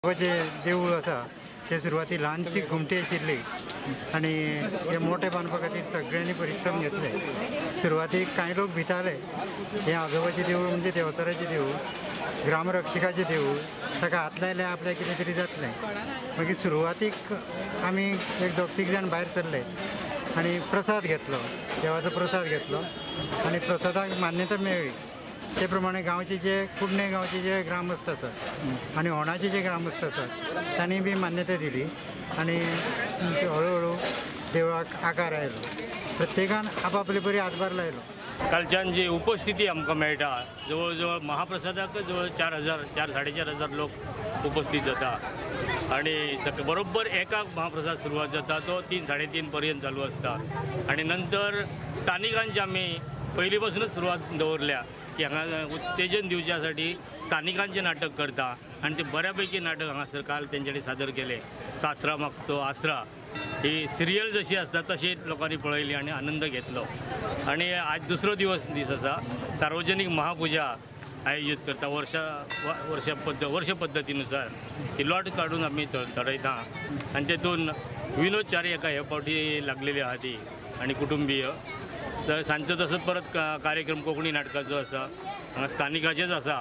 जे देवूळ आसा ते सुरवाती ल्हानशी घुमटी आशिल्ली आनी हे मोठे बांदपा खातीर सगळ्यांनी परिश्रम घेतले. सुरवातीक कांय लोक भिताले, हें आजोबाचें देवूळ म्हणजे देवचाराचें देवूळ, ग्रामरक्षकाचें देवूळ, ताका हात लायल्यार आपल्याक कितें तरी जातलें. मागीर सुरवातीक आमी एक दोग तीग जाण भायर सरले आनी प्रसाद घेतलो, देवाचो प्रसाद घेतलो आनी प्रसादाक मान्यता मेळ्ळी. ते प्रमाणे गांवचे जे कुडणे गांवचे जे ग्रामस्थ आसात आनी होणाचे जे ग्रामस्थ आसात तांणी बी मान्यता दिली आनी हळूहळू देवळाक आकार आयलो. प्रत्येकान आपापले परी हातभार लायलो. कालच्यान जी उपस्थिती आमकां मेळटा जवळ जवळ महाप्रसादाक जवळ 4000 4,500 लोक उपस्थित जाता आनी बरोबर एकाक महाप्रसाद सुरवात जाता तो 3 3.5 पर्यंत चालू आसता. आनी नंतर स्थानिकांची आमी पयलीं पासूनच सुरवात दवरल्या की हांगा उत्तेजन दिवच्यासाठी स्थानिकांचें नाटक करता आनी ते बऱ्यापैकी नाटक हांगासर काल तेंच्यांनी सादर केलें. सासरा मागतो आसरा ही सिरियल जशी आसता तशी लोकांनी पळयली आनी आनंद घेतलो. आनी आज दुसरो दीस आसा, सार्वजनीक महापुजा आयोजीत करता वर्ष पद्दतीनुसार ती लॉट काडून आमी थरयता आनी तेतून विनोद च्यारी एका हे फावटी लागलेली आहा ती आनी कुटुंबीय. तर सांजचो तसोच परत कार्यक्रम कोंकणी नाटकाचो आसा, हांगा स्थानिकाचेच आसा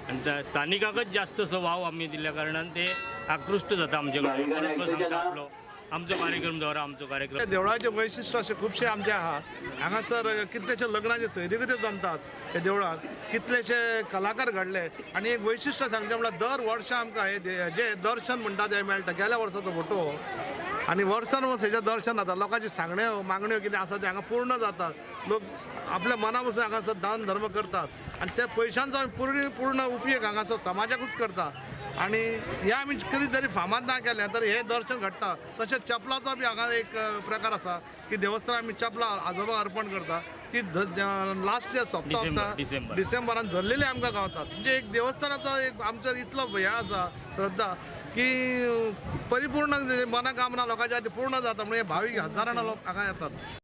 आनी स्थानिकाकच जास्त असो वाव आमी दिल्ल्या कारणान ते आकृश्ट जाता आमचे कडेन. परत परत सांगता आपलो आमचो कार्यक्रम दवरा, आमचो कार्यक्रम. देवळाचे वैशिश्ट अशें खुबशें आमचें आहा. हांगासर कितलेशे लग्नाचे सैरिगते जमतात त्या देवळांत, कितलेशे कलाकार घडले. आनी एक वैशिश्ट सांगचें म्हळ्यार दर वर्सा आमकां हें जें दर्शन म्हणटा तें मेळटा. गेल्या वर्साचो फोटो आनी वर्सान वर्स हेजें दर्शन जाता. लोकांची सांगण्यो मागण्यो कितें आसा तें हांगा पूर्ण जातात. लोक आपल्या मना पसून हांगासर दान धर्म करतात आनी त्या पयशांचो आमी पूर्ण उपयोग हांगासर समाजाकूच करता. आनी हे आमी कितें तरी फामाद ना केलें तर हें दर्शन घडटा. तशेंच चपलाचो बी हांगा एक प्रकार आसा की देवस्थान आमी चपलां आजोबाक अर्पण करता ती लास्ट इयर सोंपता डिसेंबरान झरलेली आमकां गावतात. म्हणजे एक देवस्थानाचो एक आमचो इतलो हें आसा श्रद्धा की परिपूर्ण मनोकामना लोकांच्या पूर्ण जाता. म्हणजे भावीक हजारांनी लोक हांगा येतात.